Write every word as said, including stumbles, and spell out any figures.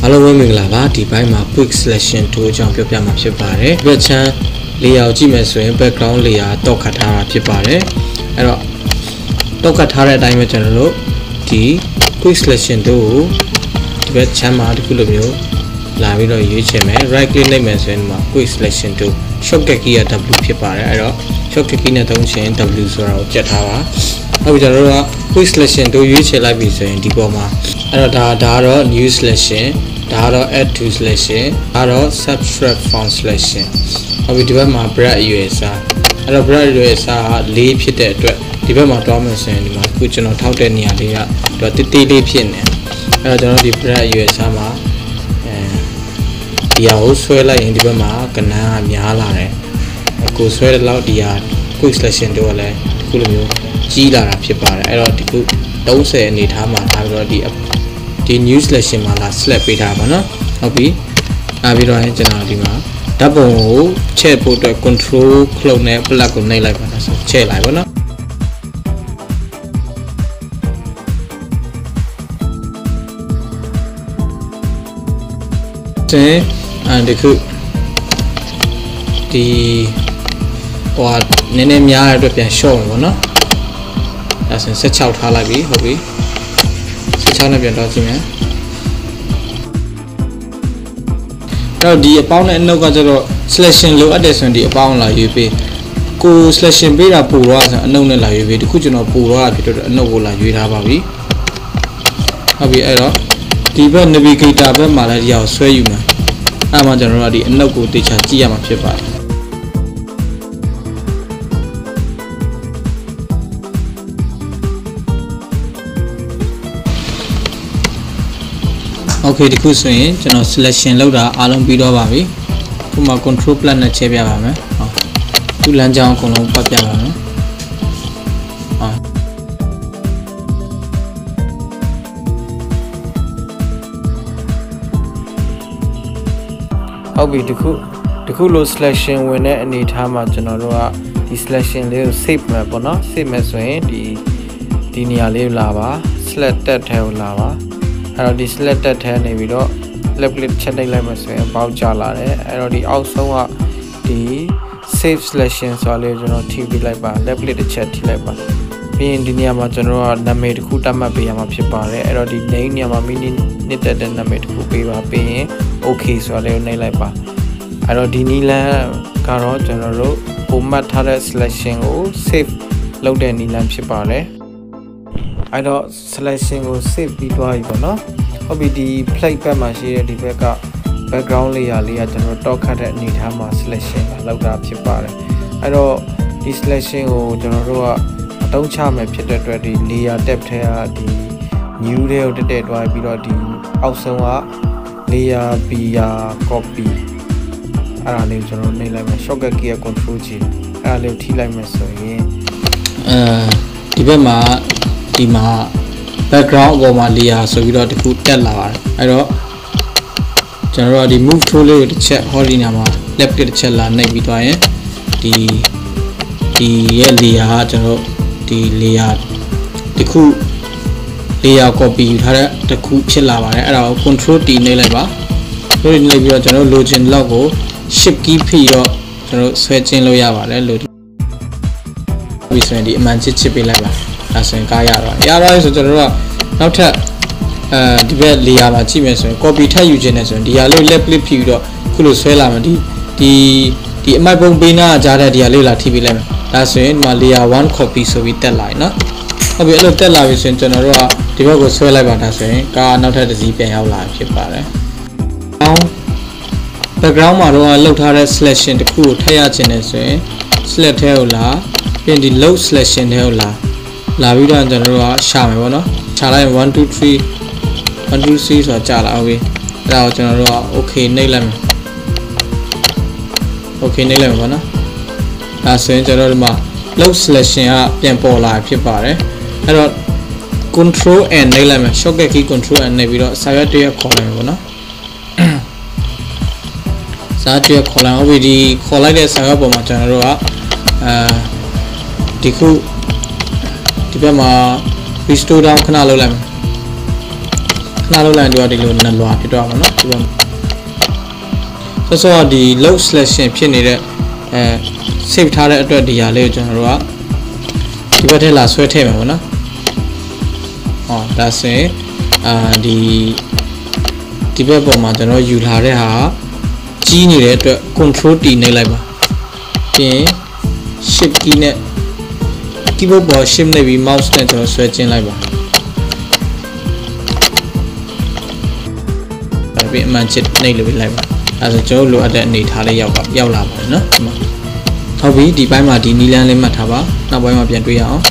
အားလုံးပဲမင်္ဂလာပါ။ ဒီဘက်မှာ Quick Selection Tool အကြောင်းပြောပြမှာဖြစ်ပါတယ်။ ဒီဘက်ခြမ်း layer ကိုကြည့်မယ်ဆိုရင် background layer တော့ခတ်ထားတာဖြစ်ပါတယ်။ အဲ့တော့တော့ခတ်ထားတဲ့အတိုင်းပဲကျွန်တော်တို့ဒီ Quick Selection Tool ကိုဒီဘက်ခြမ်းမှာတစ်ခုလိုမျိုးလာပြီးတော့ရွေးချယ်မယ်။ Right click နှိပ်မယ်ဆိုရင်ဒီမှာ Quick Selection Tool shortcut key က W ဖြစ်ပါတယ်။ အဲ့တော့ shortcut key နဲ့သုံးချင် W ဆိုတာကိုကြက်ထားပါ။ ဟုတ်ပြီကျွန်တော်တို့က Quick Selection Tool ရွေးချယ်လိုက်ပြီဆိုရင်ဒီပေါ်မှာအဲ့တော့ဒါဒါကတော့ New Selection ဒါကတော့ Add to Selection ဒါကတော့ Subtract from Selection ဟုတ်ပြီဒီဘက်မှာ Brush အရွယ်အစားအဲ့တော့ Brush အရွယ်အစားကလေးဖြစ်တဲ့အတွက်ဒီဘက်မှာတွားမယ်ဆိုရင်ဒီမှာအခုကျွန်တော်ထောက်တဲ့နေရာလေးကဒီတေးသေးလေးဖြစ်နေအဲ့တော့ကျွန်တော်ဒီ Brush အရွယ်အစားမှာအဲဒီဟာကိုဆွဲလိုက်ရင်ဒီဘက်မှာကနန်းကများလာတယ်ကိုဆွဲတဲ့လောက်ဒီဟာ Quick Selection Tool ကလည်းဒီခုလိုမျိုးကြီးလာတာဖြစ်ပါတယ်အဲ့တော့ဒီခုသုံးဆယ်အနေထားမှာထားပြီးတော့ဒီဒီ New Selection မှာလာ select ပေးထားပါနော်ဟုတ်ပြီလာပြီးတော့ကျွန်တော်ဒီမှာဓာတ်ပုံကိုချဲ့ဖို့အတွက် control ခလုတ်နဲ့ plus ကိုနှိပ်လိုက်ပါနော်ဆိုချဲ့လိုက်ပါနော်တင်အဲဒီခုဒီဟိုနည်းနည်းများတဲ့အတွက်ပြန်လျှော့မယ်ပေါ့နော်ဒါဆိုရင်16ထားလိုက်ပြီဟုတ်ပြီ16နဲ့ပြန်တော့ကြည့်မယ်အဲ့တော့ဒီအပေါင်းနဲ့အနှုတ်ကကျတော့ selection လိုအပ်တယ်ဆိုရင်ဒီအပေါင်းလာရွေးပေးကို selection ပေးတာပို့တော့ဆိုရင်အနှုတ်နဲ့လာရွေးပေးတခုကျွန်တော်ပို့တော့တာဖြစ်တော့အနှုတ်ကိုလာရွေးထားပါပြီဟုတ်ပြီအဲ့တော့ဒီဘက် navigator ဘက်မှာလည်းဒီဟာကိုဆွဲယူမယ်အဲ့မှာကျွန်တော်တို့ကဒီအနှုတ်ကိုတေချာကြည့်ရမှာဖြစ်ပါတယ်โอเคဒီခုဆိုရင်ကျွန်တော် selection လောက်တာအားလုံးပြီးတော့ပါပြီခုမှ control plus နဲ့ချဲပြပါမယ်ဟုတ်ခုလမ်းကြောင်းအကုန်လုံးပတ်ပြပါမယ်ဟုတ်ဟုတ်ပြီတခုတခုလို selection ဝင်တဲ့အနေထားမှာကျွန်တော်တို့ကဒီ selection လေးကို save မယ်ပေါ့နော် save မယ်ဆိုရင်ဒီဒီနေရာလေးကိုလာပါ select တက်ထဲကိုလာပါအဲ့တော့ဒီ select တက်ထဲနေပြီးတော့ left click ချက်နှိပ်လိုက်မယ်ဆိုရင်အပေါက်ကျလာတယ်အဲ့တော့ဒီအောက်ဆုံးကဒီ save selection ဆိုတာလေးကိုကျွန်တော်ထိပြီးလိုက်ပါ left click တစ်ချက်ထိလိုက်ပါပြီးရင်ဒီနေရာမှာကျွန်တော်ကနာမည်တစ်ခုတတ်မှတ်ပေးရမှာဖြစ်ပါတယ်အဲ့တော့ဒီ name နေရာမှာမိနစ်နှစ်သက်တဲ့နာမည်တစ်ခုပေးပါပြီးရင် okay ဆိုတာလေးကိုနှိပ်လိုက်ပါအဲ့တော့ဒီနည်းလမ်းကတော့ကျွန်တော်တို့ပုံမှတ်ထားတဲ့ selection ကို save လုပ်တဲ့နည်းလမ်းဖြစ်ပါတယ်အဲ့တော့ selection ကို save ပြီးသွားပြီပေါ့နော်ဟုတ်ပြီဒီ plate ဘက်မှာရှိတဲ့ဒီဘက်က background layer လေးကကျွန်တော်တော့ခတ်တဲ့အနေထားမှာ selection လာလောက်တာဖြစ်ပါတယ်အဲ့တော့ဒီ selection ကိုကျွန်တော်တို့ကအသုံးချမယ်ဖြစ်တဲ့အတွက်ဒီ layer tab ထဲကဒီ new ထဲကိုတက်တက်သွားပြီးတော့ဒီအောက်ဆုံးက layer via copy အဲ့ဒါလေးကိုကျွန်တော်နှိပ်လိုက်မယ် shortcut key က control G အဲ့ဒါလေးကိုထိလိုက်မယ်ဆိုရင်အဲဒီဘက်မှာဒီမှာ background အပေါ်မှာ layer ဆိုပြီးတော့တခုတက်လာပါတယ်အဲ့တော့ကျွန်တော်တို့ကဒီ move tool လေးကိုတစ်ချက်ဟောဒီနာမှာ left click တစ်ချက်လာနှိပ်ပြီးသွားရင်ဒီဒီရဲ့ layer ကကျွန်တော်တို့ဒီ layer တစ်ခု layer copy ယူထားတဲ့တစ်ခုဖြစ်လာပါတယ်အဲ့ဒါကို control T နှိပ်လိုက်ပါ control T နှိပ်ပြီးတော့ကျွန်တော်တို့လိုချင်လောက်ကို shift key ဖိတော့ကျွန်တော်ဆွဲကျင်းလို့ရပါတယ်လို့ပြီးဆိုရင်ဒီအမှန်ချစ်ချစ်ပေးလိုက်ပါဒါဆိုရင်ကားရတော့ရတော့ဆိုကျွန်တော်တို့ကနောက်ထပ်အဲဒီဘက် layer မှာကြည့်မယ်ဆိုရင် copy ထပ်ယူခြင်းနဲ့ဆိုရင်ဒီဟာလေး left click ဖိပြီးတော့ခုလိုဆွဲလာမယ်ဒီဒီဒီအမိုက်ပုံပေးနာကြားတဲ့ဒီဟာလေးလာထိပေးလိုက်မယ်ဒါဆိုရင်ဒီမှာ layer one copy ဆိုပြီးတက်လာရင်နော်ဟုတ်ပြီအဲ့လိုတက်လာပြီဆိုရင်ကျွန်တော်တို့ကဒီဘက်ကိုဆွဲလိုက်ပါဒါဆိုရင်ကားနောက်ထပ်တစ်စီးပြန်ရောက်လာဖြစ်ပါတယ်။ background မှာတော့လောက်ထားတဲ့ selection တစ်ခုကိုထပ်ရချင်တယ်ဆိုရင် select ထဲကိုလာပြီးဒီ load selection ထဲကိုလာလာပြီးတော့ကျွန်တော်တို့ကရှာမယ်ပေါ့နော်ရှာလိုက်ရင်1 2 3 1 2 3ဆိုတာကြာလာဟုတ်ပြီအဲ့ဒါကိုကျွန်တော်တို့က okay နှိပ်လိုက်မယ် okay နှိပ်လိုက်မယ်ပေါ့နော်ဒါဆိုရင်ကျွန်တော်တို့ဒီမှာ load selection ကပြန်ပေါ်လာဖြစ်ပါတယ်အဲ့တော့ control N နှိပ်လိုက်မယ် shortcut key control N နှိပ်ပြီးတော့စာရွက်တစ်ရွက်ခေါ်လိုက်မယ်ပေါ့နော်စာရွက်တစ်ရွက်ခေါ်လိုက်အောင် V D ခေါ်လိုက်တဲ့စာရွက်ပေါ်မှာကျွန်တော်တို့ကအာဒီခုဒီဘက်မှာ restore down ခဏလုပ်လိုက်မယ်ခ နားလို့လိုက်ရင်ဒီကဒီလိုနလွာဖြစ်သွားပါတော့ဒီဘက်စောစောဒီ load selection ဖြစ်နေတဲ့အဲ save ထားတဲ့အတွက်ဒီဟာလေးကိုကျွန်တော်တို့ကဒီဘက်ထဲလာဆွဲထည့်မယ်ပေါ့နော်ဟောဒါဆိုရင်အာဒီဒီဘက်ပေါ်မှာကျွန်တော်ယူလာတဲ့ဟာကြီးနေတဲ့အတွက် control T နှိပ်လိုက်ပါပြီးရင် shift key နဲ့ keyboard ပေါ် shift နှိပ်ပြီး mouse နဲ့ကျွန်တော်ဆွဲကျင်းလိုက်ပါပြီးအမှန်ချစ်နှိပ်လို့လိုက်ပါအဲဆိုကျွန်တော်လိုအပ်တဲ့အနေထားလေးရောက်ပါရောက်လာပါတယ်နော်ဒီမှာဟုတ်ပြီဒီပိုင်းမှာဒီနီလန်းလေးမှတ်ထားပါနောက်ပိုင်းမှာပြန်တွေ့ရအောင်